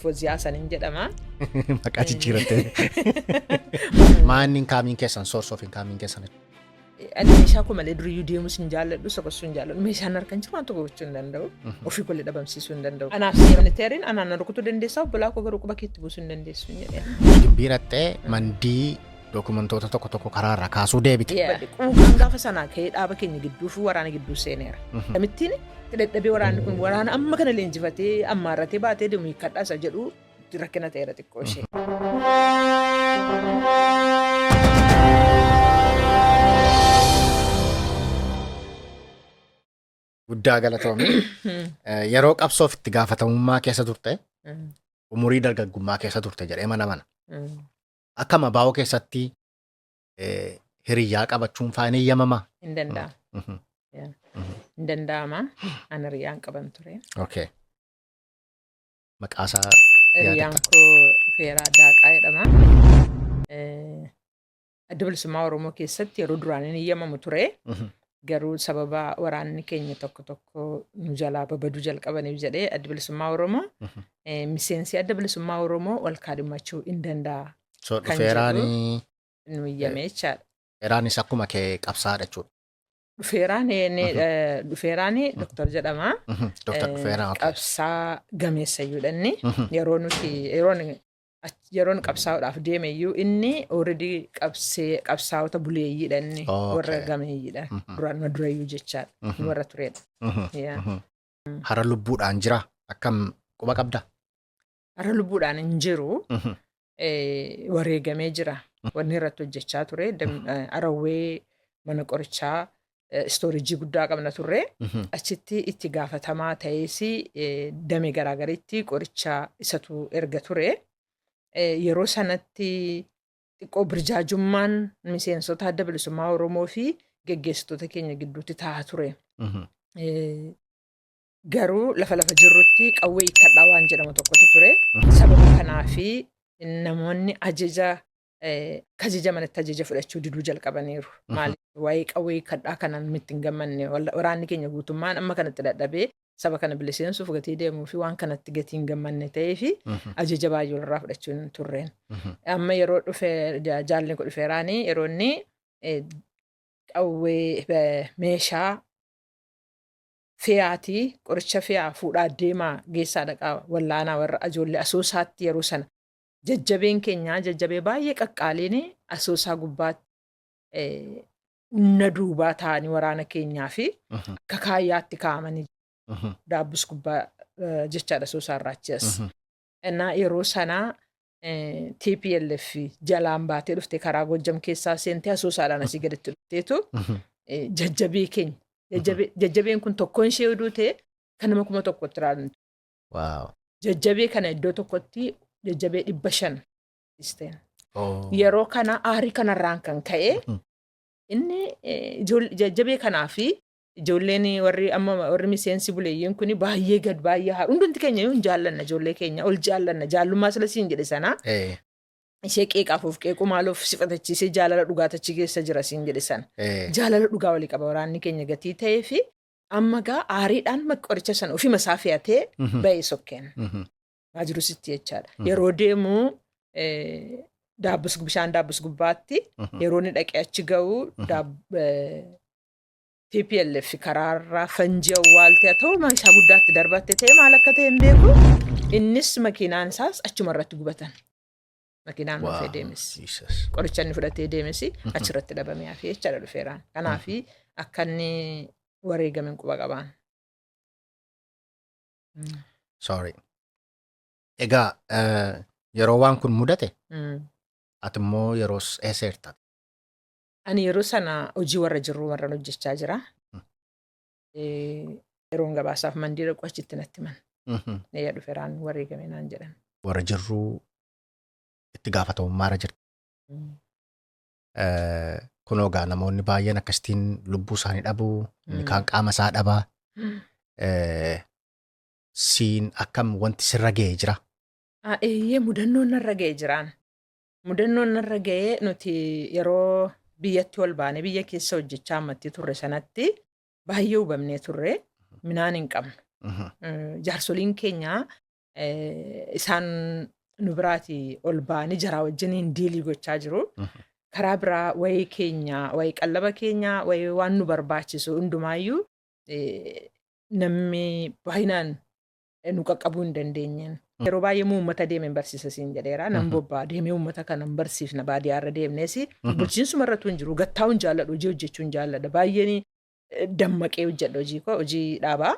Foziyaa Hasanin jedhama. Maqaa jijjiiratte. Maanni inkaamiin keessan source of inkaamiin keessan? Ani meeshaa koo malee duriyyuu deemus hin jaalladhu, soqossuu hin jaalladhu. Meeshaan harka hin jiru waan tokko gochuu hin danda'u. Ofii kollee dhabamsiisuu hin danda'u. Anaaf seera anaan na rukutuu dandeessaa, obbolaa koo garuu quba keetti buusuu hin dandeessu hin jedhee. Gimbii dhaqxee mandii dookumentoota tokko tokko karaarraa kaasuu deebite. Quuqaan gaafa sanaa ka'ee dhaaba keenya gidduu fi waraana gidduu seeneera. Kamittiin dadhabee waraanni kun waraana amma kana leenjifatee ammaarratee baatee deemu hiikkadhaa isa jedhu rakkina ta'eera xiqqoo ishee. Guddaa galatoomi. Yeroo qabsoof itti gaafatamummaa keessa turte, umurii dargaggummaa keessa turte jedhee mana mana. Akka mabaa'oo keessatti hiriyyaa qabachuun faa hin eeyyamamaa? Hin danda'amu. Hin danda'ama. Ani hiriyaan qaban ture. Okay. Maqaa isaa Hiriyaan yaadatta? koo Feeraa Daaqaa jedhama. Adda Bilisummaa Oromoo keessatti yeroo duraan hin eeyyamamu ture. Garuu sababa waraanni keenya tokko tokko nu jalaa babaduu jalqabaniif jedhee Adda Bilisummaa Oromoo miseensi Adda Bilisummaa Oromoo wal kaadhimmachuu hin danda'a So kan dhufeeraanii nu eeyyame jechaadha. Dhufeeraanis akkuma kee qabsaadha jechuudha. Dhufeeraan dhufeeraan doktor jedhama. Doktor Dhufeeraa. Okay. Qabsaa gameessayyuudha inni. Yeroo nuti yeroon yeroon qabsaa'uudhaaf deeme iyyuu inni already qabsee qabsaa'ota buleeyyiidha inni warra gameeyyiidha. Duraan durayyuu jechaadha. Warra turedha. Yeah. Hara lubbuudhaan jira akkam quba qabda? Har'a lubbuudhaan hin jiru. Wareegamee jira. Wanni irratti hojjechaa ture Arawwee mana qorichaa istoorijii guddaa qabna turre. Achitti itti gaafatamaa ta'ees damee garaagaritti qoricha isatu erga ture. Yeroo sanatti xiqqoo birjaajummaan miseensota Adda Bilisummaa Oromoo fi geggeessitoota keenya gidduutti taa'aa ture. Garuu lafa lafa jirrutti qawwee hiikkadhaa waan jedhamu tokkotu ture. Sababa kanaafi namoonni ajaja akka ajaja manatti ajaja fudhachuu diduu jalqabaniiru. Maaliif waa'ee qawwee hiikkadhaa kanaan nutti hin gammanne. Waraanni keenya guutummaan amma kanatti dadhabee saba kana biliseensuuf gatii deemuu fi waan kanatti gatii hin gammanne ta'ee fi ajaja baay'ee walirraa fudhachuu hin turreen. Amma yeroo dhufe jaalli kun dhufeeraanii yeroo inni qawwee meeshaa fe'aatii qoricha fe'aa fuudhaa deemaa geessaa dhaqaa wallaanaa warra ajoollee Asoosaatti yeroo sana jajjabeen keenyaa jajjabee baay'ee qaqqaaliin Asoosaa gubbaatti humna duubaa ta'anii waraana keenyaa fi akka kaayyaatti kaa'amanii daabbus gubbaa jechaadha Asoosaa irraa achi as. Innaa yeroo sanaa TPLF jalaan baatee dhufte karaa Gojjam keessaa seentee Asoosaadhaan asii gaditti dhufteetu jajjabee keenya. Jajjabeen kun tokkoon ishee oduu ta'e kan nama 1000tti raadnu. Jajjabee kana iddoo tokkotti jajjabee 500 isteen. Yeroo kana aarii kanarraan kan ka'e inni jajjabee kanaa fi ijoolleen warri amma warri miseensi buleeyyiin kun baay'ee gad baay'ee haa hundumti keenya iyyuu hin jaallanna ijoollee keenya ol jaallanna jaallummaa sila siin jedhe sana ishee qeeqaaf of qeequu maaloof sifatachiisee jaalala dhugaatachi keessa jira siin jedhe sana jaalala dhugaa walii qaba waraanni keenya gatii ta'ee fi amma gaa aariidhaan qoricha sana ofima isaa fe'atee ba'ee sokkeen. Haa jiru sitti jechaadha. Yeroo deemu daabbus bishaan daabbus gubbaatti yeroo inni dhaqee achi ga'u TPLF karaarraa fanjii awwaalte haa ta'u meeshaa guddaatti darbatte ta'e maal akka ta'e hin beeku. Innis makiinaan isaas achuma irratti gubatan. Makiinaan oofee deemes. Qoricha inni fudhatee deemes achirratti dhabamee hafee jechaadha dhufeeraan. Kanaaf akka inni wareegame hin quba qabaan. Sorry. Egaa yeroo waan kun mudate ati immoo yeroos eessa jirta? Ani yeroo sana hojii warra jirruu warran hojjechaa jira. Yeroon gabaasaaf mandii dhaqu achitti natti himan. Nayya dhufeeraan wareegame naan jedhan. Warra jirruu itti gaafatamummaarra jirti. Kunoo gaa namoonni baay'een akkasitiin lubbuu isaanii dhabuu, inni kaan qaama isaa dhabaa. Siin akkam wanti sirra ga'e jira? Eeyyee, mudannoon narra ga'e jiraan. Mudannoon narra ga'e nuti yeroo biyyatti ol baane biyya keessa hojjechaa ammatti turre sanatti baay'ee hubamnee turre, minaan hin qabnu. Jaarsoliin keenya Isaan nu biraatii ol ba'anii jaraa wajjiniin deal gochaa jiru. Karaa biraa wayii keenya, wayii qallaba keenya, wayii waan nu barbaachisu hundumaayyuu namni baay'inaan nu qaqqabuu hin dandeenyeen. Yeroo baay'ee uummata deemeen barsiisa siin jedheera. Nan bobbaa deemee uummata kana hin barsiifna, baadiyyaarra deemnees. Bulchiinsuma irratti hin jiru. Gattaa'uu hin jaalladhu, hojii hojjechuu hin jaalladha. Baay'een dammaqee hojjedha hojii koo, hojii dhaabaa.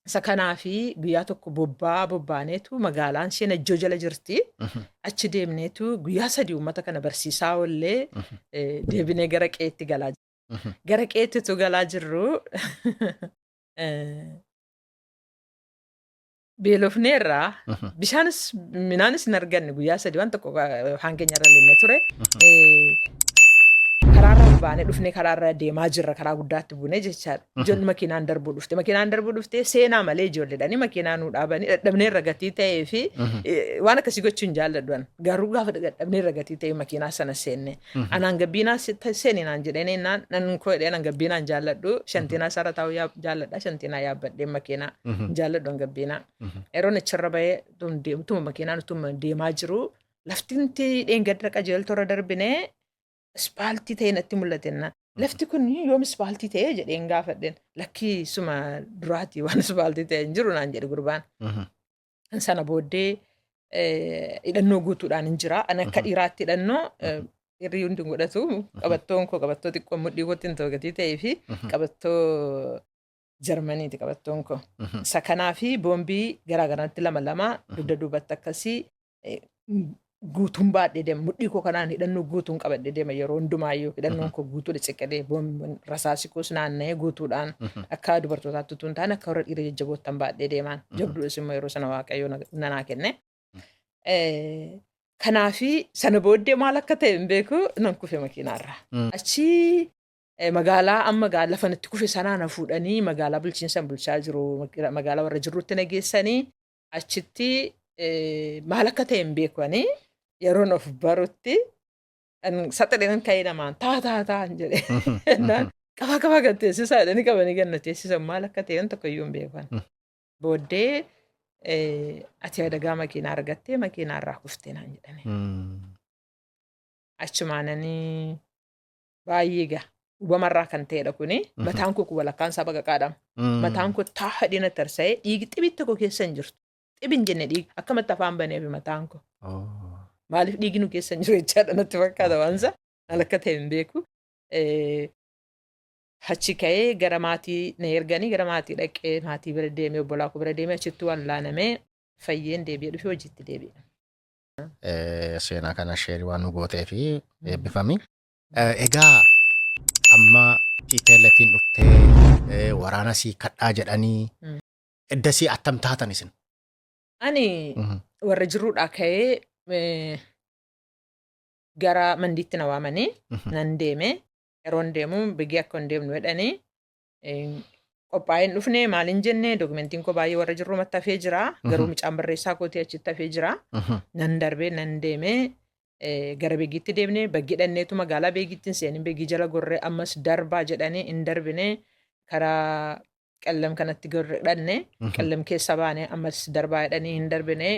Isa kanaafi guyyaa tokko bobbaa bobbaaneetu, magaalaan isheen Najjoo jala jirti. Achi deemneetu guyyaa 3 uummata kana barsiisaa oollee deebinee gara qe'eetti galaa jirra. Gara qe'eetti galaa jirru beelofneerraa, bishaanis minaanis hin arganne, guyyaa 3 waan tokko afaan keenya irra lenne ture. Karaarra baanee dhufnee karaarra deemaa jirra, karaa guddaatti buunee jechaadha. Ijoolli makiinaan darbuu dhufte. Makiinaan darbuu dhufte, seenaa malee ijoolleedhani makiinaa nuu dhaabanii, dadhabneerra gatii ta'ee fi waan akkasii gochuu hin jaalladhu. Garuu gaafa dadhabneerra gatii ta'ee makiinaa sana seenne. Anaan gabbiinaa seeni naan jedheen, naan nan koo jedhee, nan gabbiinaan jaalladhu. Shantiinaa isaarra taa'uu jaalladha. Shantiinaa yaabbadhee makiinaa hin jaalladhu gabbiinaa. Yeroon achirra bahee tuma makiinaan utuma deemaa jiru, laftinti dheengadda qajeeltorra darbinee ispaaltii ta'e natti mul'ate. Lafti kun yoom ispaaltii ta'e jedheen gaafadheen. Lakkii, suma duraati, waan ispaaltii ta'e hin jiru naan jedhe gurbaan. Sana booddee hidhannoo guutuudhaan hin jira. Ani akka dhiiraatti hidhannoo dhiirri hundi hin godhatu. Qabattoon koo qabattoo xiqqoo mudhii kootti hin ta'u gatii ta'ee fi qabattoo Jarmaniiti qabattoon koo. Isa kanaa fi boombii garaagaraatti lama lama dugda duubatti akkasii guutuun baadhee deema. Mudhii koo kanaan hidhannoo guutuun qabadhee deema yeroo hundumaayyuu. Hidhannoon koo guutuudha, ciqilee, boombiin rasaasi koos naanna'ee guutuudhaan, akka dubartootaatti utuu hin taane akka warra dhiira jajjaboottan baadhee deemaan. Jabduudhas immoo yeroo sana Waaqayyo nanaa kenne. Kanaafi sana booddee maal akka ta'e hin beeku, nan kufe makiinaarraa. Achi magaalaa amma lafa natti kufe sanaa na fuudhanii magaalaa bulchiinsan bulchaa jiru, magaalaa warra jirrutti na geessanii, achitti maal akka ta'e hin beeku. Ani yeroon of barutti saxaleen ka'ee namaan taa taa taa jedhe. Qabaa qabaa kan teessisaa jedhanii qabanii ganna teessisan, maal akka ta'e tokko iyyuu hin beeku. Booddee ati adagaa makiinaa argattee makiinaa irraa kuftee naan jedhani. Achumaananii baay'ee gaa hubamarraa kan ta'edha kuni. Mataan koo walakkaan isaa baqaqaadha. Mataan koo taa'aa na tarsa'ee, dhiigi xibii tokko keessa hin jirtu. Xibi hin jenne, dhiigi akkamatti afaan baneef mataan koo. Maaliif dhiigi nu keessa hin jiru jechaadha natti fakkaata waansa. Maal akka ta'e hin beeku. Achi ka'ee gara maatii na erganii, gara maatii dhaqee, maatii bira deemee, obbolaa koo bira deemee, achitti wallaanamee fayyeen deebi'ee dhufee hojiitti deebi'e. Seenaa kana share waan nu gootee fi eebbifami. Egaa amma TPLFin dhuftee waraana sii kadhaa jedhanii eddasii attam taatan isin? Ani warra jirruudhaa ka'ee gara mandiitti na waamanii nan deeme. Yeroon deemu bigii akka hin deemnu jedhanii, qophaa'ee hin dhufne, maaliin jenne, dookumentiin koo baay'ee warra jirrumatti hafee jira. Garuu mucaan barreessaa kootii achitti hafee jira. Nan darbee nan deeme, gara beegiitti deemne. Baggii dhanneetu magaalaa beegiitti hin seenin, beegii jala gorree ammas darbaa jedhanii, hin darbine, karaa Qallam kanatti gorre dhanne. Qallam keessa baane, ammas darbaa jedhanii, hin darbine,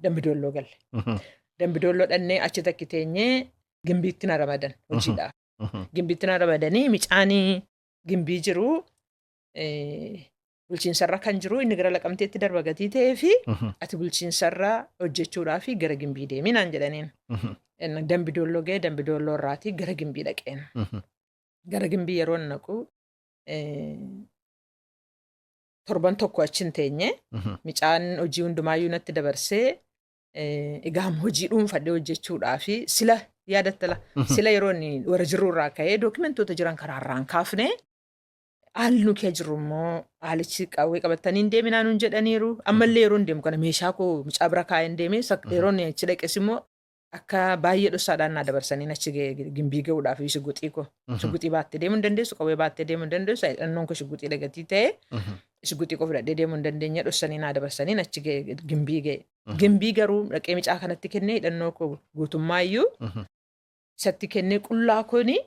Dambidoolloo galle. Dambidoolloo dhannee achi takki teenyee Gimbiitti na ramadan hojiidhaaf. Gimbiitti na ramadanii, micaanii Gimbii jiru bulchiinsarra kan jiru inni gara Laqamteetti darba gatii ta'ee fi ati bulchiinsarra hojjechuudhaa fi gara Gimbii deemii naan jedhaniin. Dambidoolloo ga'ee, Dambidoolloo irraatii gara Gimbii dhaqeen. Gara Gimbii yeroo naqu torban tokko achi hin teenye. Micaan hojii hundumaayyuu natti dabarsee, egaa hojii dhuunfadhee hojjechuudhaa fi sila yaadattala sila yeroo inni warra jirru irraa ka'ee dookimentoota jiran karaarraa hin kaafne, haalli nu kee jirru immoo haalichi qawwee qabatanii hin deeminaa nuun jedhaniiru. Ammallee yeroo hin deemu kana meeshaa koo mucaa bira kaa'ee hin deeme. Yeroo inni achi dhaqes immoo akka baay'ee dhossaadhaan naa dabarsanii achi Gimbii ga'uudhaaf shiguxii koo. Shiguxii baattee deemuu hin dandeessu, qawwee baattee deemuu hin dandeessu, hidhannoon koo shiguxii dhagatii ta'e, shiguxii koo fudhadhee deemuu hin dandeenye, dhossanii naa dabarsanii achi Gimbii ga'e. Gimbii garuu dhaqee mucaa kanatti kennee, hidhannoo koo guutummaayyuu isatti kennee, qullaa kooni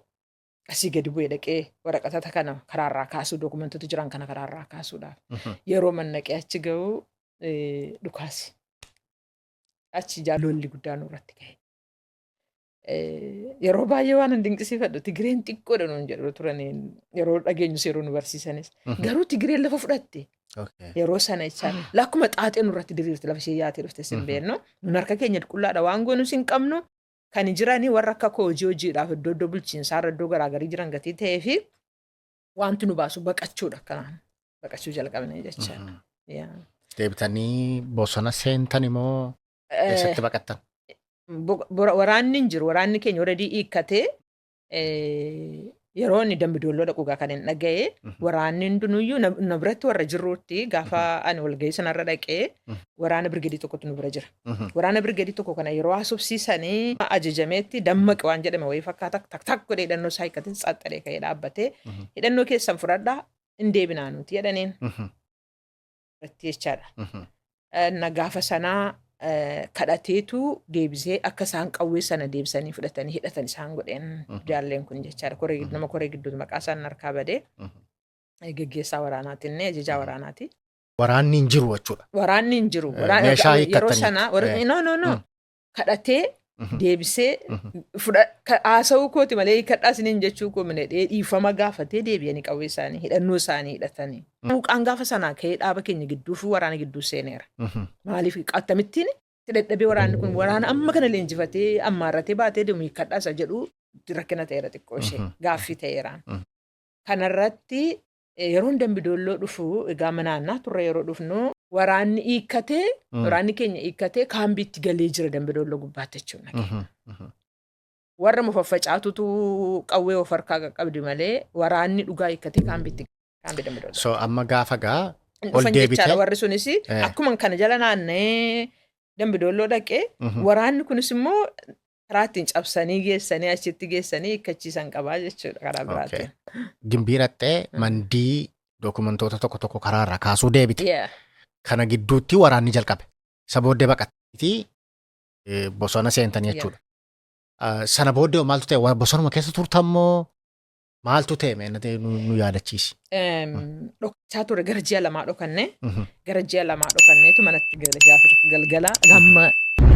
asii gadi bu'ee dhaqee waraqatata kana karaarraa kaasuu, dookumentoota jiran kana karaarraa kaasuudhaaf. Yeroo mannaqee achi ga'u Dhukaasi. Achi lolli guddaan nurratti ka'e. Yeroo baay'ee waan hin dinqisiifadhu, Tigireen xiqqoodha nuun jedhu turan yeroo dhageenyus, yeroo nu barsiisanis. Garuu Tigireen lafa fudhatte. Yeroo sana jechaan lakkuma xaaxee nurratti diriirte, lafa ishee yaatee dhufte sin beeknu. Nun harka keenya qullaadha, waan goonus hin qabnu. Kan jiranii warra akka koo hojii hojiidhaaf iddoo iddoo bulchiinsaarra iddoo garaagarii jiran gatii ta'ee fi wanti nu baasu baqachuudha, akkanaan baqachuu jalqabne jechaadha. Deebitanii bosona seentan immoo eessatti baqattan? Waraanni hin jiru. Waraanni keenya already hiikkatee yeroo inni Dambidoolloo dhaqugaa kan hin dhaga'e, waraanni hundinuyyuu na biratti warra jirruutti gaafa ani walgahii sanarra dhaqee waraana birgedii tokkotu nu bira jira. Waraana birgedii tokko kana yeroo haasofsiisanii ajajameetti dammaqe waan jedhame wayii fakkaata, tak tak godhee hidhannoo isaa hiikkatee tsaxxalee ka'ee dhaabbatee, "Hidhannoo keessan fudhadhaa, hin deebinaa nuti," jedhaniin irratti jechaadha. Na gaafa sanaa kadhateetu deebisee akka isaan qawwee sana deebisanii fudhatanii hidhatan isaan godheen jaalleen kun jechaadha. Nama koree gidduutti maqaa isaan harkaa badee geggeessaa waraanaati, inni ajajaa waraanaati. Waraanni hin jiru jechuudha. Waraanni hin jiru. Meeshaa Yeroo hiikkattanii. sana no, no, no, kadhatee deebisee haasa'uu kooti malee hiikkadhaa isiniin jechuu koo mine dhiifama gaafatee deebi'anii qawwee isaanii, hidhannoo isaanii hidhatanii. Muqaan gaafa sanaa ka'ee dhaaba keenya gidduu fi waraana gidduu seeneera. Maaliif akkamittiin itti dadhabee waraanni kun waraana amma kana leenjifatee ammaarratee baatee deemu hiikkadhaa isa jedhu rakkina ta'eera, xiqqoo ishee gaaffii ta'eera. Kanarratti yeroon Dambidoolloo dhufu egaa manaannaa turre, yeroo dhufnu waraanni hiikkatee, waraanni keenya hiikkatee kaambiitti galee jira Dambidoolloo gubbaatti jechuudha. Warra mufaffacaatutu qawwee of harkaa qaqqabdi malee waraanni dhugaa hiikkatee kaambiitti, kaambii Dambidoolloo. So amma gaafa gaa Hin ol dhufan deebitee jechaadha warri sunis, akkuma kana jala naanna'ee Dambidoolloo dhaqee waraanni kunis immoo karaa ittiin cabsanii geessanii achitti geessanii hiikkachiisan qabaa jechuudha karaa biraatiin. Gimbii dhaqxee Mandii dookumentoota tokko tokko karaarraa kaasuu deebite. Kana gidduutti waraanni jalqabe. Isa booddee baqattii bosona seentanii jechuudha. Sana booddee maaltu ta'e? Bosonuma keessa turtammoo maaltu ta'e? Mee nu yaadachiisi. Dhokachaa ture, gara ji'a 2 dhokanne. Gara ji'a 2 dhokanneetu manatti gale. Gaafa tokko galgala gamma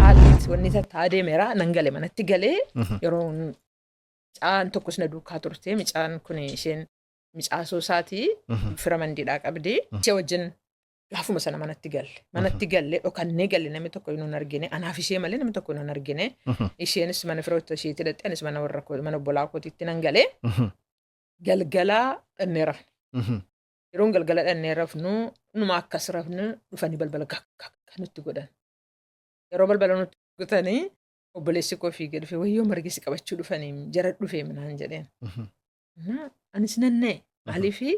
haalli wanni tattaa deemeera, nan gale, manatti galee yeroo mucaan tokkos na duukaa turte. Mucaan kun isheen mucaasoo isaatii fira Mandiidhaa qabdi. Ishee wajjin gaafuma sana manatti galle. Manatti galle, dhokannee galle, namni tokko hin argine. Anaaf ishee malee namni tokko hin argine. Isheenis mana firoota isheetti hidhatte, anis mana warra koo, mana obbolaa kootiitti nan galee. Galgalaa dhannee rafne. Yeroon galgala dhannee rafnu, numa akkas rafnu, dhufanii balbala gak gak nutti godhan. Yeroo balbala nutti godhanii obboleessi koo fiigee dhufe, "Wayyoo, Margisi qabachuu dhufanii, jara dhufee," minaan jedheen. Anis nan na'e. Maaliifi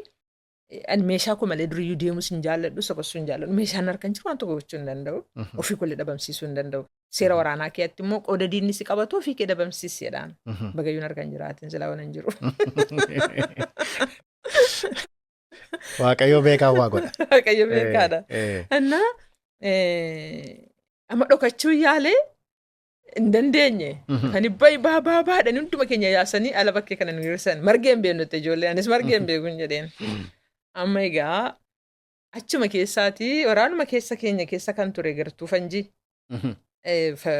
ani meeshaa koo malee duriyyuu deemus hin jaalladhu, soqossuu hin jaalladhu. Meeshaan harka hin jiru, waan tokko gochuu hin danda'u. Ofii kollee dhabamsiisuu hin danda'u. Seera waraanaa keetti immoo qooda diinni si qabatu ofii kee dhabamsiisi jedhaan. Bagayyuun harka hin jiraatin silaa waan hin jiru. Waaqayyo beekaa waa godha. Waaqayyo beekaadha. Innaa amma dhokachuu yaalee hin dandeenye. Kan bayi baa baa baadhanii hunduma keenya yaasanii ala bakkee kana nu hirsan. Margee hin beeknu itti ijoollee, anis margee hin beeku hin jedheen. Amma egaa achuma keessaatii waraanuma keessa keenya keessa kan ture gartuu fanjii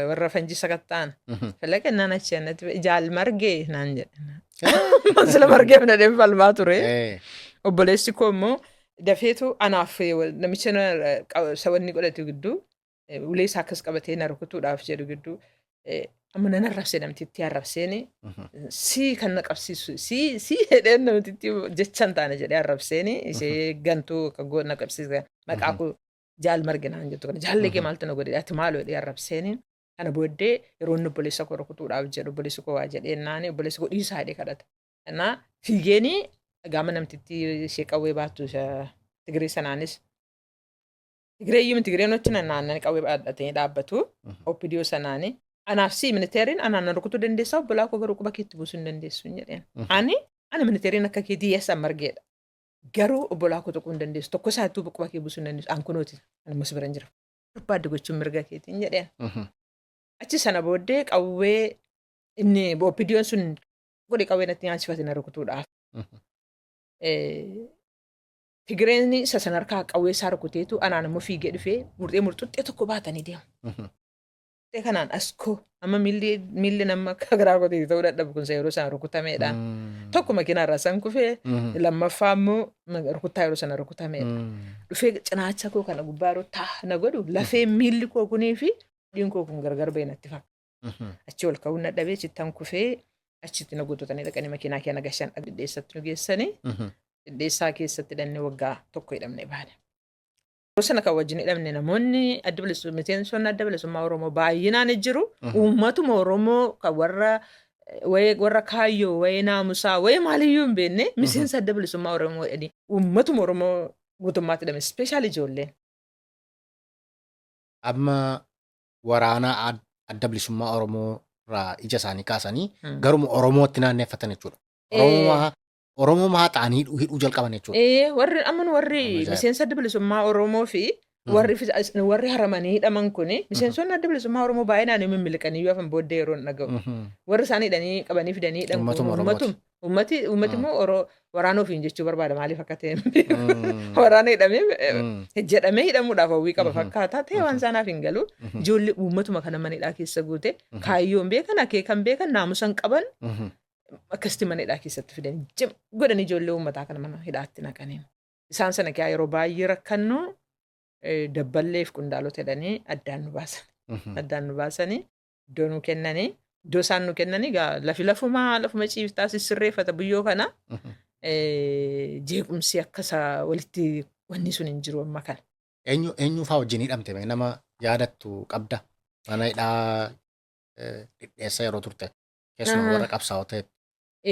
warra fanjii sakatta'an. Falaqannaan achi annatti "Jaal Margee," naan jedhe. Sila Margee fudhadhee falmaa ture. Obboleessi koo immoo dafeetu anaaf namicha sawanni godhatu gidduu ulee isaa akkas qabatee na rukutuudhaaf jedhu gidduu amma nan arrabse, namtitti arrabseeni, "Si kan na qabsiisu si si," jedheen, namtitti jecha hin taane jedhee arrabseeni, ishee gantuu akka na qabsiise, maqaa koo Jaal Marge naan jettu kana, jaallee kee maaltu na godhe, ati maaloo jedhee arrabseeni. Kana booddee yeroo inni obboleessa koo rukutuudhaaf jedhu, obboleessi koo waa jedhee naani, obboleessi koo dhiisaa jedhee kadhata. Innaa fiigeeni gaama namtitti ishee qawwee baattu isa Tigree sanaanis, Tigireeyyuu Tigireen wajjin naannanii qawwee baadhatanii dhaabbatu. OPDO sanaani. "Anaaf si miniteeriin anaan na rukutuu dandeessaa, obbolaa koo garuu quba keetti buusuu hin dandeessu," hin jedheen. Ani miniteeriin akka keetii yes an Margeedha. Garuu obbolaa koo tuquu hin dandeessu. Tokko isaattuu quba kee buusuu hin dandeessu. An kunooti. Ani immoo si bira hin jira. Barbaadde gochuun mirga keetiin jedheen. Achi sana booddee qawwee inni OPDO'n sun godhe qawwee natti nyaachifate na rukutuudhaaf. Tigireen isa sana harkaa qawwee isaa rukuteetu anaan immoo fiigee dhufee murxee murxuxxee tokko baatanii deemu. Murxuxxee kanaan as koo amma miilli miilli nama akka garaa kootii ta'uu dadhabu kun isa yeroo sana rukutameedha. Tokko makiinaa irraa san kufee lammaffaa immoo rukuttaa yeroo sana rukutameedha. Dhufee cinaacha koo kana gubbaa yeroo taa na godhu lafee miilli koo kunii fi hidhiin koo kun gargar ba'e natti fakkaata. Achi ol ka'uun dadhabee achittan kufee achitti na guutatanii dhaqanii makiinaa kee na gashan dhidheessatti nu geessanii dhidheessaa keessatti hidhannee waggaa tokko hidhamnee baane. Yeroo sana kan wajjin hidhamne namoonni adda bilisummaa miseensonni adda bilisummaa Oromoo baay'inaan jiru. Uummatuma Oromoo kan warra wayee warra kaayyoo wayee naamusaa wayee maaliyyuu hin beekne miseensa adda bilisummaa Oromoo jedhanii uummatuma Oromoo guutummaatti hidhame special ijoolleen. Amma waraana adda bilisummaa Oromoo irraa ija isaanii kaasanii garuma Oromootti naanneeffatan jechuudha. Oromoo ta'anii hidhuu jalqaban jechuudha. Ee, warri amma warri Ajaa'iba. miseensa adda bilisummaa Oromoo fi warri haramanii hidhaman kuni miseensonni adda bilisummaa Oromoo baay'inaan hin mimiliqanii yoo hafan booddee yeroo hin dhaga'u. Warri isaan hidhanii qabanii fidanii hidhan kun Uummatuma Oromooti. uummatuma. Uummati immoo waraana ofiin jechuu barbaada maaliif akka ta'e hin beeku. Waraana hidhamee jedhamee hidhamuudhaaf hawwii qaba fakkaata ta'e waan isaanaaf hin galu. Ijoollee uummatuma kana mana hidhaa keessa guute kaayyoon beekan akeekan beekan naamusan qaban akkasitti mana hidhaa keessatti fidan jim godhanii ijoollee uummataa kana mana hidhaatti naqanii. Isaan sana keessaa yeroo baay'ee rakkannu dabballeef qondaalota jedhanii addaan nu baasan. Addaan nu baasanii iddoo nu kennanii iddoo isaan nu kennanii egaa lafi lafumaa lafuma ciiftaa sissirreeffata biyyoo kana jeequmsi akka isaa walitti wanni sun hin jiru amma kana. Eenyu eenyu fa'aa wajjin hidhamte mee nama yaadattu qabda? Mana hidhaa dhidheessa yeroo turte keessumaa warra qabsaa'oo ta'e.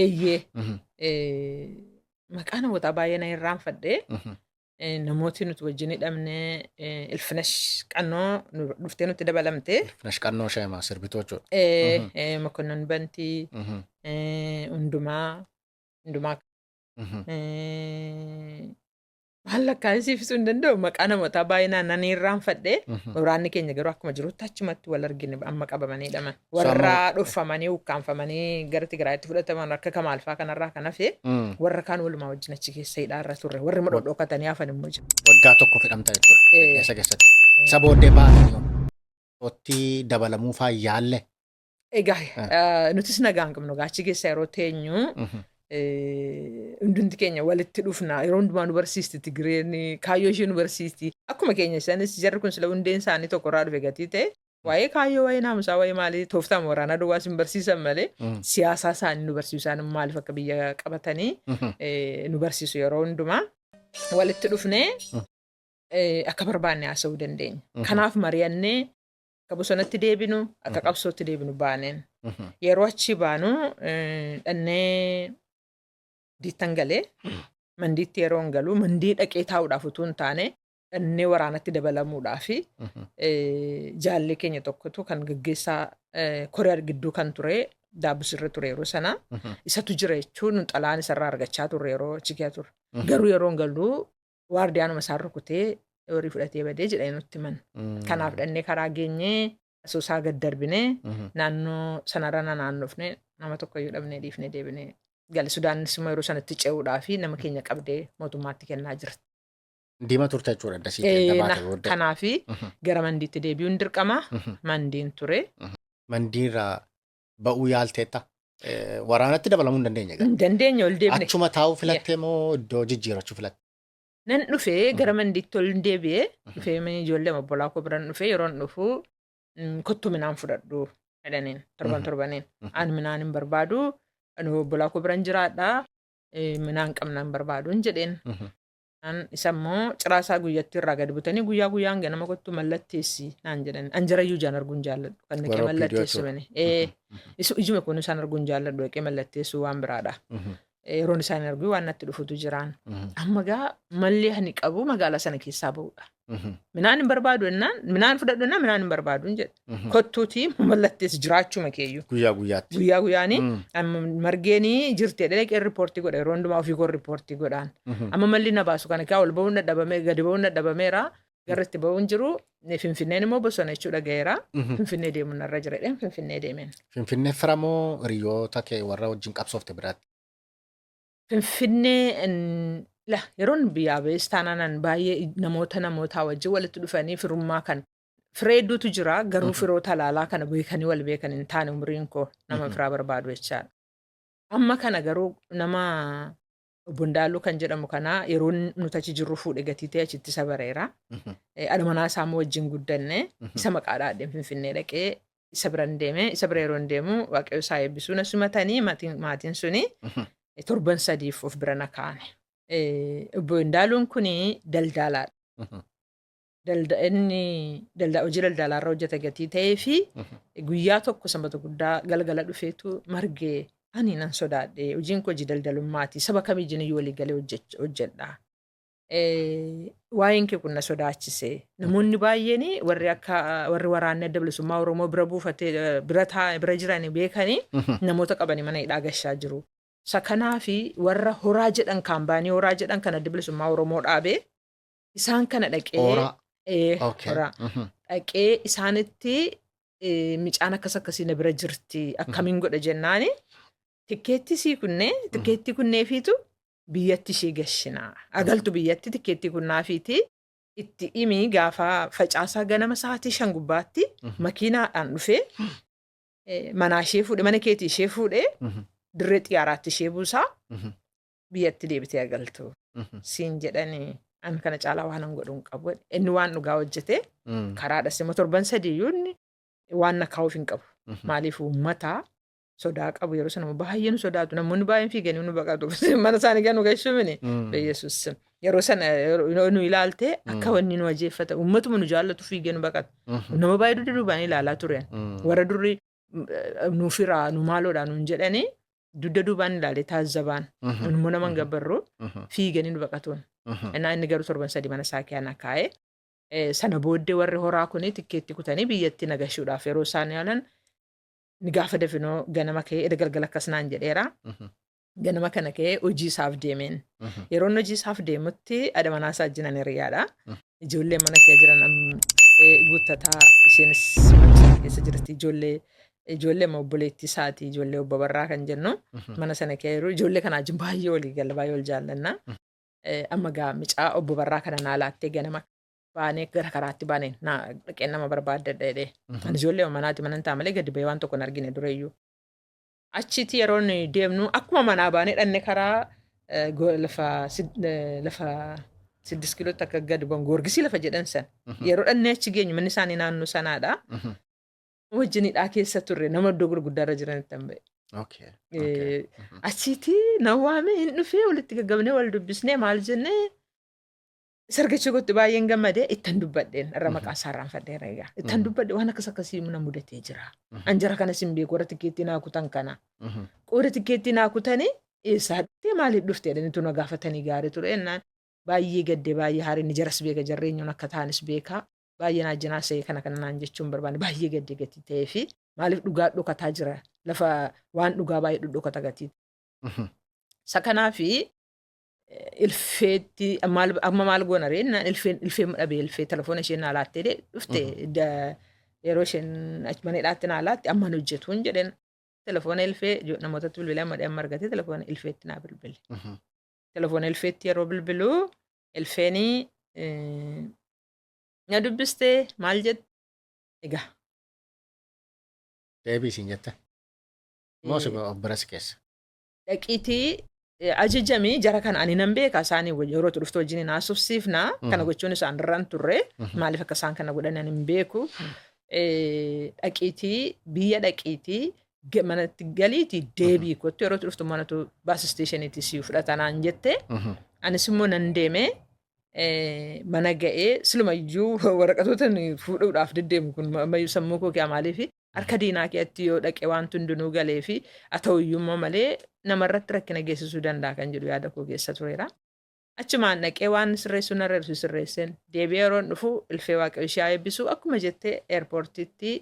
Eeyyee. Maqaa namootaa baay'ee na irraanfadhe. Namooti nuti wajjin hidhamne Ilfinash Qannoo dhuftee nutti dabalamte. Ilfinash Qannoo Sheemaa sirbituu jechuudha. Mokonnon Bantii Hundumaa Hundumaa maal lakkaa'ee siif ibsuu hin danda'u maqaa namootaa baay'inaan nan irraanfadhe. Waraanni keenya garuu akkuma jirutti achumatti wal argine amma qabamanii hidhaman. Warra dhoffamanii ukkaanfamanii gara Tigraayitti fudhataman akka Kamaalfaa kanarraa kan hafe warra kaan walumaa wajjin achi keessa hidhaarra turre. Warri immoo dhodhokatanii hafan immoo jiru. Waggaa tokko hidhamta jechuudha. Keessa keessatti. Isa booddee baatanii otti dabalamuu faa yaalle. Egaa nutis nagaa hin qabnu egaa achi keessa yeroo teenyu hundumti keenya walitti dhufna yeroo hundumaa nu barsiisti Tigireen kaayyoo ishee nu barsiisti akkuma keenya isaanis jarri kun sila hundeen isaanii tokko irraa dhufe gatii ta'e waa'ee kaayyoo waa'ee naamusaa waa'ee maalii tooftaan waraanaa duwwaas hin barsiisan malee siyaasaa isaanii nu barsiisu isaan maaliif akka biyya qabatanii nu barsiisu yeroo hundumaa walitti dhufnee akka barbaanne haasa'uu dandeenya. Kanaaf mari'annee akka bosonatti deebinu akka qabsootti deebinu baaneen. Yeroo achi baanu dhannee diittan galee mandiitti yeroo hin galu mandii dhaqee taa'uudhaaf utuu hin taane dhannee waraanatti dabalamuudhaaf jaallee keenya tokkotu kan gaggeessaa Koriyaa gidduu kan ture daabbisirra ture yeroo sana isatu jira jechuun xalaan isarraa argachaa turre yeroo achi keessa ture. Garuu yeroo hin galu waardiyaanuma isaan rukutee horii fudhatee badee jedhanii nutti himan. Kanaaf dhannee karaa geenyee asoosaa gad darbinee naannoo sanarra naannofne nama tokko iyyuu dhabnee dhiifnee deebinee gale. Sudaanis immoo yeroo sanatti ce'uudhaa fi nama keenya qabdee mootummaatti kennaa jirti. Diima turte jechuudha dasii keessa baate booddee. Kanaafi gara mandiitti deebi'uun dirqama. Mandiin ture. Mandiirraa ba'uu yaalteetta. Waraanatti dabalamuu hin dandeenye egaa. Hin dandeenye ol deebine. Achuma taa'uu filattee moo iddoo jijjiirachuu filatte? Nan dhufee gara mandiitti ol deebi'ee dhufee ijoollee obbolaa koo biran dhufee yeroon dhufu kottu midhaan fudhadhu jedhaniin torban torbaniin. Ani midhaan hin barbaadu ani obbolaa koo biran jiraadha midhaan qabna hin barbaadu hin jedheen. Isa immoo ciraa isaa guyyatti irraa gadi butanii guyyaa guyyaan ganama kottu mallatteessi naan jedhan. An jarayyuu ijaan arguun jaalladhu kan naqee Warra mallatteessu OPDO mani. Ijuma kun isaan arguun jaalladhu dhaqee mallatteessu waan biraadha. Yeroon isaan argu waan natti dhufutu jiraan. Amma gaa malli ani qabu magaalaa sana keessaa ba'uudha. Midhaan hin barbaadu jennaan midhaan fudhadhu jennaan midhaan hin barbaadu hin jedhe. Kottuutii mallatteessi jiraachuma keeyyuu. Guyyaa guyyaatti. Guyyaa guyyaanii margeenii jirti jedhee dhaqee riippoortii godha yeroo hundumaa ofii koo riippoortii godhaan. Amma malli na baasu kana kaa ol ba'uun dadhabamee gadi ba'uun dadhabameera. Gara itti ba'uun jiru Finfinneen immoo bosona jechuudha ga'eera. Finfinnee deemuun narra jira jedheen Finfinnee deemeen. Finfinnee fira moo hiriyoota kee warra wajjin qabsoofte biraatti? Finfinnee La yeroon biyyaa ba'es taanaan baay'ee namoota namootaa wajjin walitti dhufanii firummaa kana. Firee hedduutu jira, garuu firoota halaalaa kana beekanii wal beekan hin taane, umriin koo nama firaa barbaadu jechaadha. Amma kana garuu nama obbo Ndaaluu kan jedhamu kana yeroo nuti achi jirru fuudhe gatii ta'e achitti isa bareera. Haadha manaa isaa immoo wajjin guddanne, isa maqaa dhaadheen Finfinnee dhaqee isa biran deeme. Isa bira yeroo deemu, Waaqayyo isaa eebbisuu, na simatanii maatiin suni torban 3f of bira na kaa'ane. Obbo Ndaaluun kuni daldaalaadha. Inni hojii daldalaarra hojjeta gatii ta'ee fi guyyaa tokko Sanbata Guddaa galgala dhufeetu, "Margee, ani nan sodaadhe, hojiin koo hojii daldalummaati, saba kamiyyuu iyyuu walii galee hojjedha. Waa'een kee kun na sodaachise. Namoonni baay'een warri akka warri waraanni Adda Bilisummaa Oromoo bira buufatee bira taa'e bira jiran beekanii namoota qabanii mana hidhaa gashaa jiru. Isa kanaafi warra Horaa jedhan, kaampaanii Horaa jedhan kan Adda Bilisummaa Oromoo dhaabee, isaan kana dhaqee Horaa. Horaa dhaqee isaanitti micaan akkas akkasii na bira jirti, akkamiin godha jennaani, tikkeettii sii kunnee, tikkeettii kunneefiitu biyyatti ishee gashinaa agaltu, biyyatti tikkeettii kunnaafiiti, itti himi, gaafa Facaasaa ganama sa'aatii 5 gubbaatti makiinaadhaan dhufee manaa ishee fuudhe, mana keetii ishee fuudhee dirree xiyyaaraatti ishee buusaa, biyyatti deebitee agaltu siin jedhanii, an kana caalaa waan an godhu hin qabu." Inni waan dhugaa hojjete karaadhas immoo torban 3 iyyuu inni waan na kaa'uuf hin qabu. Maaliif, uummata sodaa qabu yeroo sana baay'ee nu sodaatu, namoonni baay'een fiiganii nu baqatu, mana isaanii ganu gashuumini. Yesuus, yeroo sana yeroo nu ilaalte akka wanni nu ajeeffata, uummatuma nu jaallatu fiigee nu baqatu. Nama baay'ee dugda duubaan ilaalaa turen. Warra durri nu firaa, nu maaloodha nuun jedhanii dugda duubaan ilaalee taazzabaan. Immoo nama hin gabbarru, fiiganii nu baqatuun. Innaa inni garuu torban 3 mana isaa keessa kaa'ee, sana booddee warri Horaa kuni tikkeetti kutanii biyyatti nagashuudhaaf yeroo isaan yaalan, ni gaafa dafinoo ganama ka'ee, edda galgala akkas naan jedheera. Ganama kana ka'ee hojii isaaf deemeen. Yeroo inni hojii isaaf deemutti haadha manaa isaa wajjin ani hiriyaadha. Ijoollee mana kee jiran guuttataa, isheenis mana sana keessa jirti. Ijoollee obboleettii isaati, ijoollee obbo Barraa kan jennu mana sana kee jiru. Ijoollee kana wajjin baay'ee walii galla, baay'ee wal jaallanna. Amma gaa micaa obbo Barraa kana naa laattee, ganama baanee gara karaatti baanee naa dhaqee nama barbaaddadha jedhee. Ani ijoollee manaati mana hin ta'a malee gadi bahee waan tokko hin argine dureyyuu. Achitti yeroo nuyi deemnu, akkuma manaa baanee dhanne karaa lafa 6 kiilootti akka gadi bu'an, Goorgisii lafa jedhan san. Yeroo dhannee achi geenyu manni isaanii naannoo sanaadha. Wajjin hidhaa keessa turre, nama iddoo gurguddaarra jiranitti hin ba'e. Achitti na waame, hin dhufee, walitti gaggabnee wal dubbisnee, maal jennee, sargachuu kootti baay'een gammadee ittan dubbadheen irra maqaa isaa irraanfadheera egaa. Ittan dubbadhe, waan akkas akkasii na mudatee jira. An jara kanas hin beeku, warra tikkeettii naa kutan kana. Qooda tikkeettii naa kutanii, eessaa dhuftee, maaliif dhufte jedhanii na gaafatanii gaarii ture jennaan, baay'ee gaddee, baay'ee haarii, inni jaras beeka, jarri eenyuun akka ta'anis beeka. Baay'ee naa jinaa se'ee kana kana naan jechuun barbaanne, baay'ee gaddee gatii ta'ee fi maaliif dhugaa dhokataa jira, lafa waan dhugaa baay'ee dhudhokata gatii. Isa kanaafi ilfeetti maal amma maal goona ree naan, ilfeen dhabee, ilfee telefoona isheen naa laattee dhufte, yeroo isheen achi mana hidhaatti naa laatte, amma hin hojjetuun jedheen, telefoona ilfee namootatti bilbilee amma amma argatee telefoona ilfeetti naa bilbile. Telefoona ilfeetti yeroo bilbiluu, ilfeenii na dubbistee, maal jette egaa. Deebii siin jette. Moo si of bira si keessa? Dhaqiitii ajajamii jara kana, ani nan beeka isaanii, yeroo itti dhuftu wajjin haasofsiifna, kana gochuun isaan irra hin turre, maaliif akka isaan kana godhan ani hin beeku, dhaqiitii biyya dhaqiitii manatti galiitii deebii kottu, yeroo itti dhuftu manatu bus stationiitii si fudhatanaan jette. Anis immoo nan deeme, mana ga'ee, silumayyuu waraqatoota fuudhuudhaaf deddeemu kun ammayyuu sammuu koo kee, maaliif harka diinaa keetti yoo dhaqe waan hundinuu galee fi haa ta'u iyyuu malee namarratti rakkina geessisuu danda'a kan jedhu yaada koo keessa tureera. Achumaan dhaqee waan sirreessuu narra jiru sirreesseen deebi'ee yeroon dhufu, ilfee Waaqayyo ishee haa eebbisu, akkuma jettee airportiitti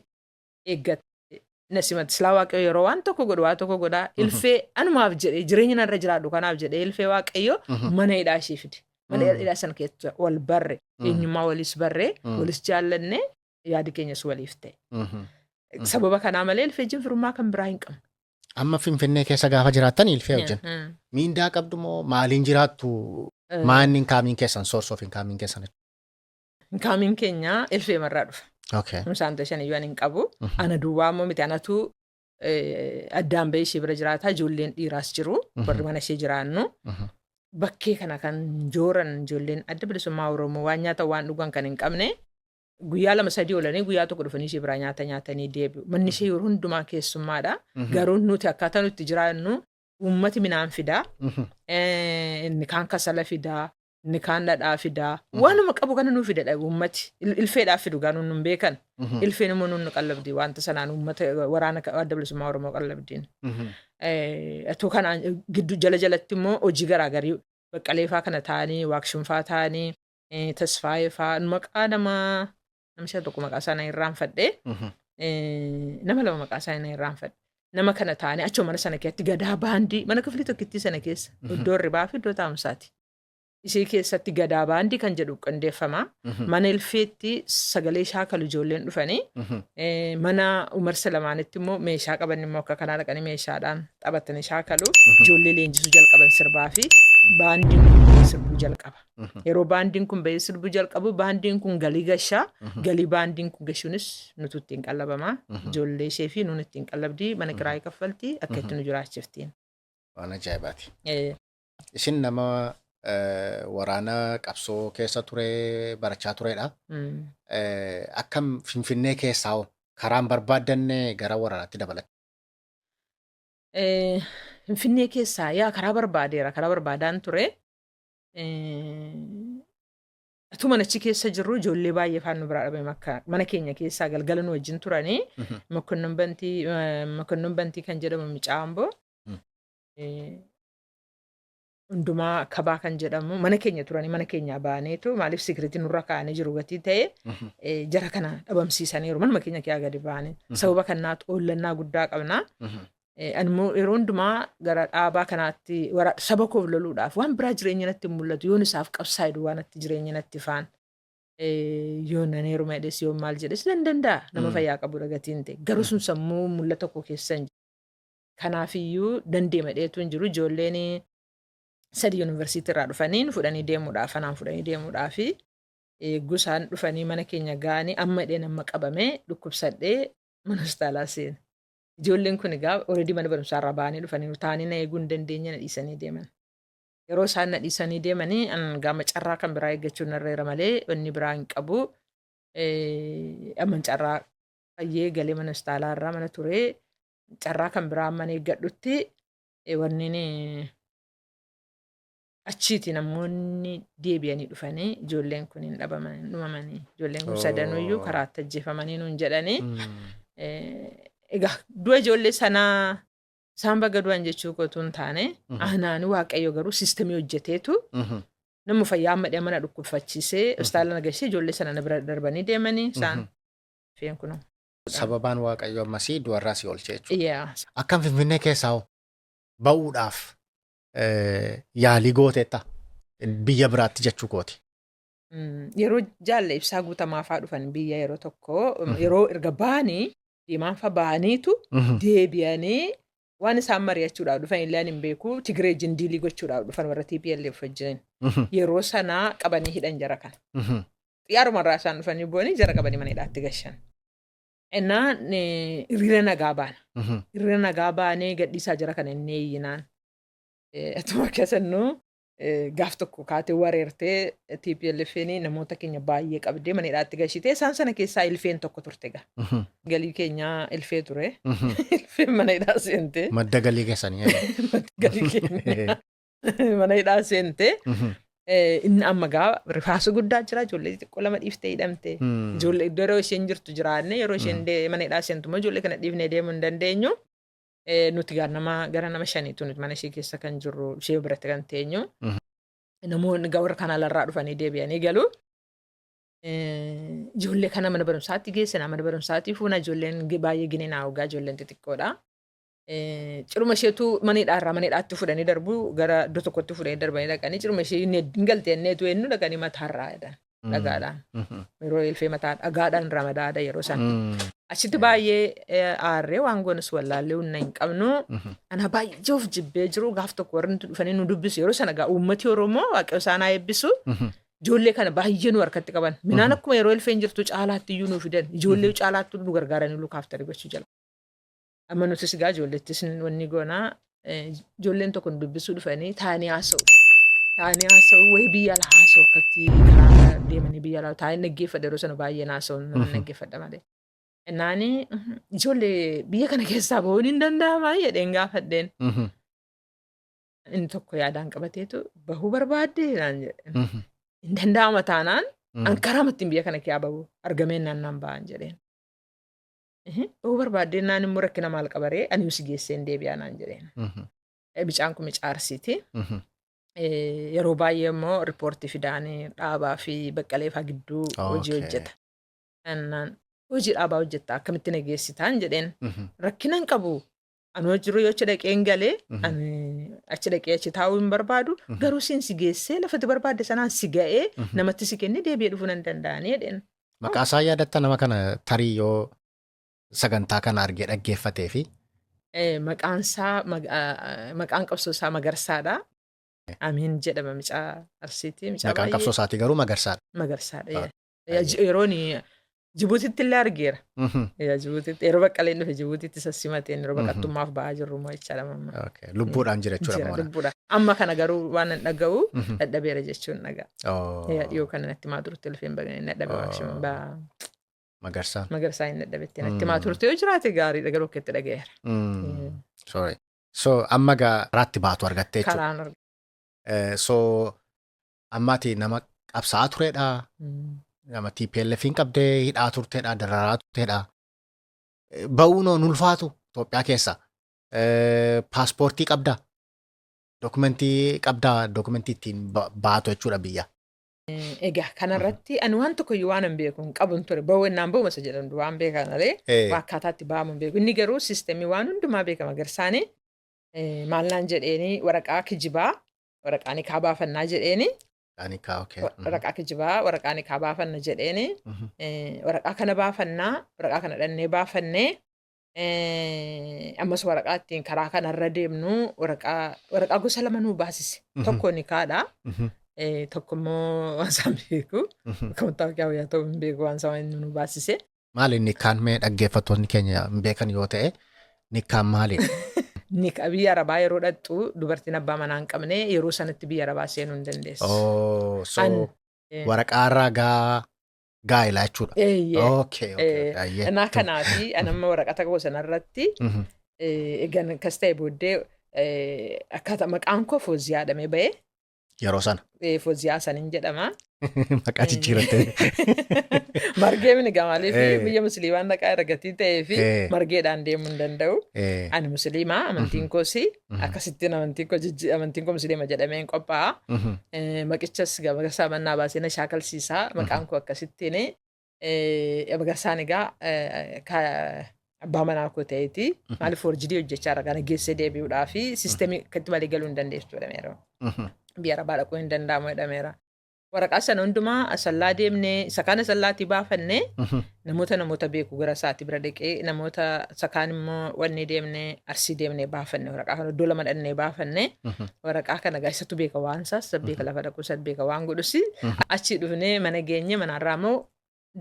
eeggatte na simatti. Silaa Waaqayyo yeroo waan tokko godhu waa tokko godhaa, ilfee anumaaf jedhee, jireenya narra jiraadhu kanaaf jedhee, ilfee Waaqayyo mana hidhaa ishee fide. Mana hidhaa sana keessa wal barre, eenyummaa walis barre, walis jaallanne, yaadi keenyas waliif ta'e. Sababa kanaa malee ilfee firummaa kan biraa hin qabnu. Amma Finfinnee keessa gaafa jiraattan ilfee wajjin miindaa qabdu moo maaliin jiraattu? Maa inni incomeiin keessan, source of incomeiin keessan? Incomeiin keenya Ilfee marraa dhufa. Isaan shan iyyuu ani hin qabu. Ana duwwaa immoo miti, anatu addaan bahee ishee bira jiraata. Ijoolleen dhiiraas jiru. Warri mana ishee jiraannu. Bakkee kana kan jooran ijoolleen Adda Bilisummaa Oromoo waan nyaatan waan dhugan kan hin qabne guyyaa 2 3 oolanii guyyaa tokko dhufanii ishee biraa nyaata nyaatanii deebi'u. Manni ishee yeroo hundumaa keessummaadha. Garuu nuti akkaataa nuti jiraannu uummati midhaan fidaa. Inni kaan kasala fidaa. Inni kaan dhadhaa fidaa. Waanuma qabu kana nuu fida uummati. Ilfeedhaaf fidu gaa nuun nun beekan. Ilfeen immoo nuun nu qallabdi wanta sanaan uummata waraana Adda Bilisummaa Oromoo qallabdiin. Atoo kanaan gidduu jala jalatti immoo hojii garaagarii Baqqaleefaa kana ta'anii, Waaqshunfaa ta'anii, Tasfaayeefaa, maqaa nama namicha tokko maqaa isaa na irraanfadhe. Nama lama maqaa isaa na irraanfadhe. Nama kana ta'anii achuma mana sana keessatti gadaa baandii mana kifilii tokkittii sana keessa iddoo hirribaa fi iddoo taa'umsaati. Ishee keessatti gadaa baandii kan jedhu qindeeffama. Mana Ilfeetti sagalee shaakalu ijoolleen dhufanii. Mana Umar Salamaanitti immoo meeshaa qaban immoo akka kanaa dhaqanii meeshaadhaan taphatanii shaakalu. Ijoollee leenjisuu jalqaban sirbaa fi baandiin kun bahee sirbuu jalqaba. Yeroo baandiin kun bahee sirbuu jalqabu baandiin kun galii gashaa. Galii baandiin kun gashuunis nutu ittiin qallabama. Ijoollee ishee fi nuun ittiin qallabdii, mana kiraayii kaffaltii, akka itti nu jiraachiftiin. Waan ajaa'ibaati. Isin nama waraana qabsoo keessa ture, barachaa turedha. Akkam Finfinnee keessaa hoo karaan barbaaddanne gara waraanaatti dabalatti? Finfinnee keessaa yaa karaa barbaadeera, karaa barbaadaan ture. Atuma achi keessa jirru ijoollee baay'ee faan nu biraa dhabame, akka mana keenya keessaa galgala nu wajjin turanii. Mokonnon Bantii kan jedhamu mucaa Amboo. Hundumaa Kabaa kan jedhamu mana keenya turanii mana keenyaa ba'aniitu maaliif security nurra kaa'anii jiru gatii ta'e jara kana dhabamsiisaniiru manuma keenya keessaa gadi ba'anii. Sababa kanaatu oollannaa guddaa qabna. Ani immoo yeroo hundumaa gara dhaabaa kanaatti saba koof loluudhaaf waan biraa jireenya natti hin mul'atu, yoon isaaf qabsaa'e waan natti jireenya natti faan. Yoon nan heeruma jedhes, yoon maal jedhes nan danda'a, nama fayyaa qabudha gatiin ta'e, garuu sun sammuu mul'ata koo keessa hin jiru. Kanaafiyyuu dandeema dheetu hin jiru. Ijoolleen sadi yuunivarsiitii irraa dhufanii nu fudhanii deemuudhaaf, anaan fudhanii deemuudhaaf eegguu isaan dhufanii mana keenya ga'anii amma dheen amma qabamee dhukkubsadhee mana hospitaalaa seene. Ijoolleen kun egaa already mana barumsaa irraa ba'anii dhufanii taa'anii na eeguu hin dandeenye, na dhiisanii deeman. Yeroo isaan na dhiisanii deemanii an gaama carraa kan biraa eeggachuun narra malee wanni biraa hin qabu. Amma carraa fayyee galee mana hospitaalaa irraa mana turee carraa kan biraa amman eeggadhutti wanneen achiiti namoonni deebi'anii dhufanii ijoolleen kun hin dhabaman, hin dhumamanii, ijoolleen kun sadanuyyuu karaatti ajjeefamanii nuun jedhanii. Egaa du'a ijoollee sanaa isaan baga du'an jechuu kootu hin taane, anaani Waaqayyo garuu systemii hojjeteetu nama fayyaa amma mana dhukkubfachiisee hospitaala na gashee ijoollee sana na bira darbanii deemanii isaan feen kunoo. Sababaan Waaqayyo ammasii du'arraa si oolche jechuudha. Akkam Finfinnee keessaa hoo ba'uudhaaf yaalii gooteetta, biyya biraatti jechuu kooti? Yeroo Jaalle Ibsaa Guutamaa fa'aa dhufan biyya yeroo tokko yeroo erga ba'anii deemaan fa'aa ba'aniitu deebi'anii waan isaan mari'achuudhaaf dhufan illee hin beeku, Tigiree wajjin dealii gochuudhaaf dhufan warra TPLF wajjin. Yeroo sanaa qabanii hidhan jara kana. Xiyyaaruma irraa isaan dhufanii bu'anii jara qabanii mana hidhaatti gashan. Innaan hiriira nagaa baana. Hiriira nagaa baanee gadhiisaa jara kana inni eeyyinaan. Atuma keessannuu gaaf tokko kaatee wareertee TPLF'n namoota keenya baay'ee qabdee mana hidhaatti gashitee isaan sana keessaa Ilfeen tokko turte gaa. Galii keenyaa Ilfee ture. Ilfeen mana hidhaa seentee. Madda galii keessanii. Madda galii keenya mana hidhaa seentee. Inni amma gaa rifaasa guddaa jira, ijoollee xixiqqoo lama dhiiftee hidhamte. Ijoollee iddoo yeroo isheen jirtu jiraanne, yeroo isheen mana hidhaa seentu immoo ijoollee kana dhiifnee deemuu hin dandeenyu. Nuti gaa nama gara nama shaniitu nuti mana ishee keessa kan jirru, ishee biratti kan teenyu. Namoonni gaa warra kana alarraa dhufanii deebi'anii galu. Ijoollee kana mana barumsaatti geessina, mana barumsaatii fuuna, ijoolleen baay'ee ginee ogaa ijoolleen xixiqqoodha. Ciruma isheetu mana hidhaarraa mana hidhaatti fudhanii darbu, gara iddoo tokkotti fudhanii darbanii dhaqanii ciruma ishee hin galte enneetu eenyu dhaqanii mataarraa jedhan dhagaadhaan. Yeroo Ilfee mataa dhagaadhaan ramadaadha yeroo san. Achitti baay'ee aarree waan goonus wallaallee humna hin qabnu. Ana baay'ee of jibbee jiru. Gaaf tokko warri nuti dhufanii nu dubbisu yeroo sana gaa uummati Oromoo, Waaqayyo isaan haa eebbisu. Ijoollee kana baay'ee nu harkatti qaban. Minaan akkuma yeroo ilfeen jirtu caalaatti iyyuu nu fidan. Ijoollee caalaatti nu gargaaranii lukaaf tarii gochuu jala. Amma nutis gaa ijoollettis wanni goonaa, ijoolleen tokko nu dubbisuu dhufanii taa'anii haasa'u. Taa'anii haasa'u, wayii biyya alaa haasa'u, akkatti karaa deemanii biyya alaa taa'anii dhaggeeffadha. Yeroo sana baay'een haasa'u, nama dhaggeeffadha malee. Innaani ijoollee biyya kana keessaa bahuun hin danda'amaa jedheen gaafadheen. Inni tokko yaadaan qabateetu bahuu barbaadde naan jedhe. Hin danda'ama taanaan an karaa ittiin biyya kana keessaa bahu argameen naan ba'an jedheen. Bahuu barbaaddee naan immoo rakkina maal qabaree, ani si geesseen deebi'aa naan jedheen. Mucaan kun mucaa Arsiiti. Yeroo baay'ee immoo riippoortii fidaanii dhaabaa fi Baqqalee fa'aa gidduu hojii hojjeta. Innaan hojii dhaabaa hojjetta, akkamitti na geessitaan jedheen. Rakkina hin qabu. Ani jiru yoo achi dhaqeen galee, ani achi dhaqee achi taa'uu hin barbaadu, garuu siin si geessee lafatti barbaadde sanaan si ga'ee namatti si kennee deebi'ee dhufuu nan danda'anii jedheen. Maqaa isaa yaadatta nama kana, tarii yoo sagantaa kana argee dhaggeeffatee fi? Maqaan isaa, maqaan qabsoo isaa Magarsaadha. Amiin jedhama, mucaa Arsiiti. Maqaan qabsoo isaatii garuu Magarsaadha. Magarsaadha. Yeroon Jibuutitti illee argeera. Jibuutitti yeroo Baqqaleen dhufe Jibuutitti sassimateen yeroo baqattummaaf ba'aa jirru immoo jechaadha mamma. Lubbuudhaan jira jechuudha. Lubbuudhaan. Amma kana garuu waan hin dhaga'u, dadhabeera jechuun dhagaa. Dhiyoo kana natti maa turte lafeen dadhabe. Magarsaan. Magarsaa hin dadhabetti natti maa turte, yoo jiraate gaariidha, garuu akka itti dhaga'eera. Sorry. So amma gaa karaatti baatu argattee jechuudha. Karaan argatte. So ammaati nama qabsaa'aa turedha. Nama TPLF hin qabdee hidhaa turtedha, dararaa turtedha. Ba'uun hoo ulfaatu Itoophiyaa keessa? Paaspoortii qabdaa? Dokumentii qabdaa? Dokumentii ittiin baatu jechuudha biyya. Egaa kanarratti ani waan tokkoyyuu waan hin beeku hin qabun ture. Ba'uun ba'uma isa jedhamu waan beekan malee waa akkaataa itti ba'amu hin beeku. Inni garuu systemii waan hundumaa beekama. Garsaanii maal naan jedheeni, waraqaa kijibaa, waraqaa ni kaa baafannaa jedheeni. Waraqaa kijibaa, waraqaa ni kaa baafanna jedheeni. Waraqaa kana baafannaa, waraqaa kana dhannee baafannee, ammas waraqaa ittiin karaa kanarra deemnu, waraqaa gosa lama nuu baasise. Tokko ni kaadha. Tokko immoo waan isaan beeku. Akka mattaawoqiyaa wayyaa ta'uu hin beeku waan isaan inni nu baasise. Maali nikkaan, mee dhaggeeffattoonni keenya hin beekan yoo ta'e, nikkaan maali? Nika biyya Arabaa yeroo dhaqxu dubartiin abbaa manaa hin qabne yeroo sanatti biyya Arabaa seenuu hin dandeessu. Oh, so waraqaa ragaa gaa'elaa jechuudha. Eeyyee. Okay. Ayyee. Innaa kanaafi ani amma waraqata koo sanarratti egan akkas ta'e booddee, akkaataa maqaan koo Fooziyaa jedhamee ba'e. Yeroo sana. Fooziyaa saniin jedhama. Maqaa jijjiiratte. Margee mini gamaalee fi biyya musliimaan dhaqaa irra gatii ta'ee fi margeedhaan deemuu hin danda'u. Ani musliimaa, amantiin koos akkasittiin amantiin koo musliima jedhamee hin qophaa'a. Maqichas Magarsaa mannaa baasee na shaakalsiisaa, maqaan koo akkasittiin. Magarsaan egaa abbaa manaa koo ta'eeti. Maaliif forgery hojjechaa irra kana geessee deebi'uudhaa fi systemii akkatti malee galuu hin dandeessu jedhameera. Biyya Arabaa dhaquu hin danda'amu jedhameera. Waraqaa sana hundumaa Asallaa deemnee isa kaan Asallaatii baafannee, namoota beeku gara isaatii bira dhaqee, namoota isa kaan immoo wanni deemnee Arsii deemnee baafanne. Waraqaa kana iddoo lama dhannee baafanne. Waraqaa kana gaa isatu beeka, waan isaas isa beeka, lafa dhaquu isa beeka, waan godhus. Achii dhufnee mana geenye, manarraa immoo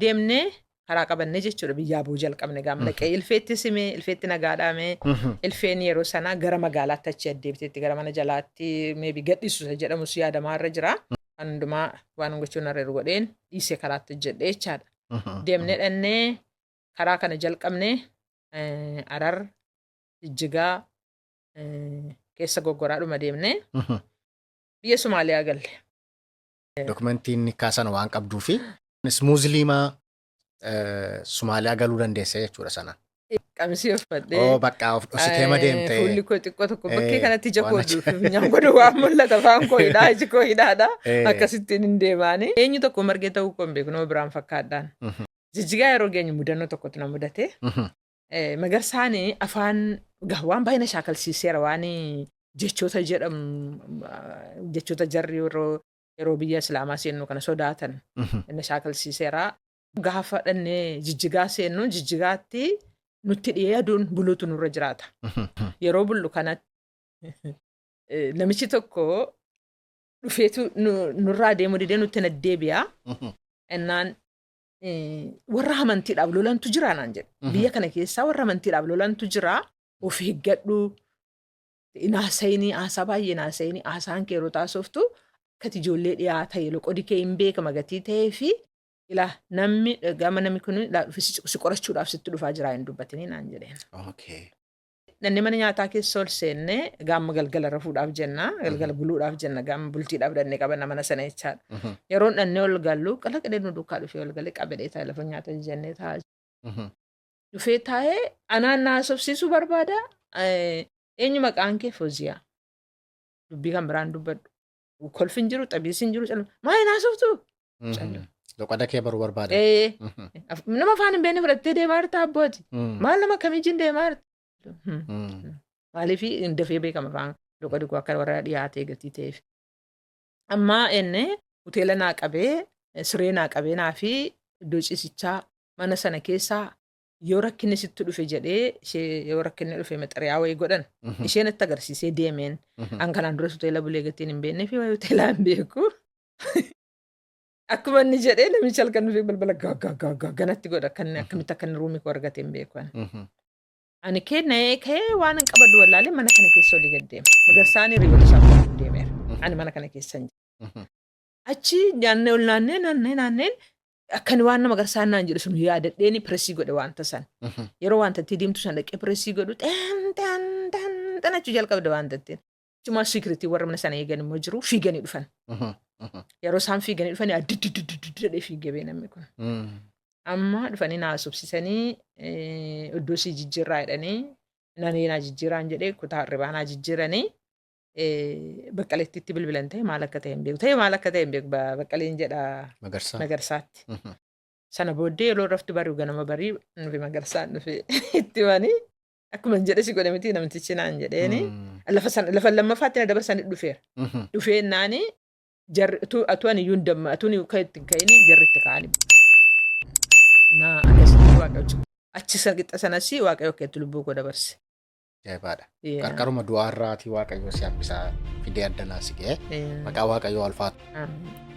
deemnee karaa qabannee jechuudha, biyyaa buu jalqabne. Gaama dhaqee ilfeetti simee, ilfeetti nagaa dhaamee, ilfeen yeroo sana gara magaalaatti achi addeebiteetti, gara mana jalaatti maybe gadhiisu isa jedhamus yaadamaa irra jira. Kan hundumaa waan gochuun irra jiru godheen dhiisee karaatti hojjedhe jechaadha. Deemnee dhannee karaa kana jalqabnee, Arar, Jijjigaa keessa goggoraadhuma deemnee biyya Somaaliyaa galle. Dokumentiin nikkaa sana waan qabduu fi musliimaa Somaaliyaa galuu dandeesse jechuudha sana. Qamisii uffadhee. Oo, bakka of dhositee ma deemte. Fuulli koo xiqqoo tokko bakkee kanatti ija koo funyaan godhu waan mul'ata, afaan koo hidhaa, iji koo hidhaadha. Akkasittiin hin deemaani. Eenyu tokko margee ta'uu koo hin beeku, nama biraan fakkaadhaan. Jijjigaa yeroo geenyu mudannoo tokkotu na mudate. Magarsaan afaan waan baay'ee na shaakalsiiseera, waan jechoota jedhamu, jechoota jarri yeroo biyya Islaamaa seennu kana sodaatan na shaakalsiiseera. Gaafa dhannee Jijjigaa seennu, Jijjigaatti nutti dhiyee aduun buluutu nurra jiraata. Yeroo bullu kanatti namichi tokko dhufeetu nurraa deemuu didee nutti naddeebi'a. Innaan warra amantiidhaaf lolantu jira naan jedhe. Biyya kana keessaa warra amantiidhaaf lolantu jira. Of eeggadhu. Hin haasa'inii, haasaa baay'ee hin haasa'inii, haasaan kee yeroo taasoftu akkati ijoollee dhiyaa ta'e loqodi kee hin beekama gatii ta'ee fi ilaa namni gama namni kun ilaa dhufe si qorachuudhaaf sitti dhufaa jira hin dubbatinii naan jedheen. Namni mana nyaataa keessa ol seennee gaama galgala rafuudhaaf jenna, galgala buluudhaaf jenna, gaama bultiidhaaf dhannee qabanna mana sana jechaadha. Yeroo dhannee ol gallu qalaqadee nu duukaa dhufee ol galee qabadee taa'e lafa nyaata jennee taa'aa. Dhufee taa'ee anaan na haasofsiisuu barbaada. Eenyu maqaan kee? Fooziyaa. Dubbii kan biraan dubbadhu. Kolfi hin jiru, xabiisi hin jiru. Callu. Maali na haasoftu? Callu. Loqoda kee baruu barbaada. Ee, nama afaan hin beekne fudhattee deemaa jirta abbooti. Maal nama akkamiitiin deemaa jirta? Maaliif hin dafee beekama afaan loqodi koo akka warra dhiyaatee gatii ta'eef. Amma inni hoteela naa qabee, siree naa qabee, naa fi iddoo ciisichaa mana sana keessaa yoo rakkinni sitti dhufe jedhee ishee yoo rakkinni dhufe maxariyaa wayii godhan isheen itti agarsiisee deemeen. An kanaan duras hoteela bulee gatiin hin beeknee fi waayee hoteelaa hin beeku. Akkuma inni jedhee namichi halkan dhufee balbala ganatti godha, akka inni akkamitti akka inni roomii koo argate hin beeku ani. Ani kennee ka'ee waan hin qabadhu wallaalee mana kana keessa olii gad deema. Magarsaan hiriyoota isaa wajjin deemeera. Ani mana kana keessa hin jiru. Achi naannee ol naannee naannee naanneen akkan waan nama Magarsaan naan jedhu sun yaadadheeni press godhe wanta san. Yeroo wanta itti diimtu san dhaqee press godhu, xan xan xan xan achuu jalqabde wanta ittiin. Achumaa security warra mana sana eegan immoo jiru, fiiganii dhufan. Yeroo isaan fiiganii dhufanii addididididid jedhee fiigee bee namni kun. Amma dhufanii na haasofsiisanii, iddoo sii jijjiirraa jedhanii, nani naa jijjiiraan jedhee, kutaa hirribaa naa jijjiiranii, Baqqaleettitti bilbilan ta'e maal akka ta'e hin beeku. Ta'e maal akka ta'e hin beeku, Baqqaleen jedha. Magarsaa. Magarsaatti. Sana booddee yeroo raftu bari'u, ganama barii nufi Magarsaan dhufe itti himanii, akkuma hin jedhe si godhe miti namtichi naan jedheeni. Lafa sana lafa lammaffaatti na dabarsanii dhufeera. Dhufee naani jarri atuu ani iyyuu hin damma atuu kan itti hin ka'ini jarri itti ka'anii. Na akkasitti Waaqayyo achi isa qixa sanas Waaqayyo akka itti lubbuu koo dabarse. Ajaa'ibaadha. Qarqaruma du'aarraatii Waaqayyo si hambisaa fidee addanaa si ga'e. Maqaa Waaqayyoo alfaatu. Amiin.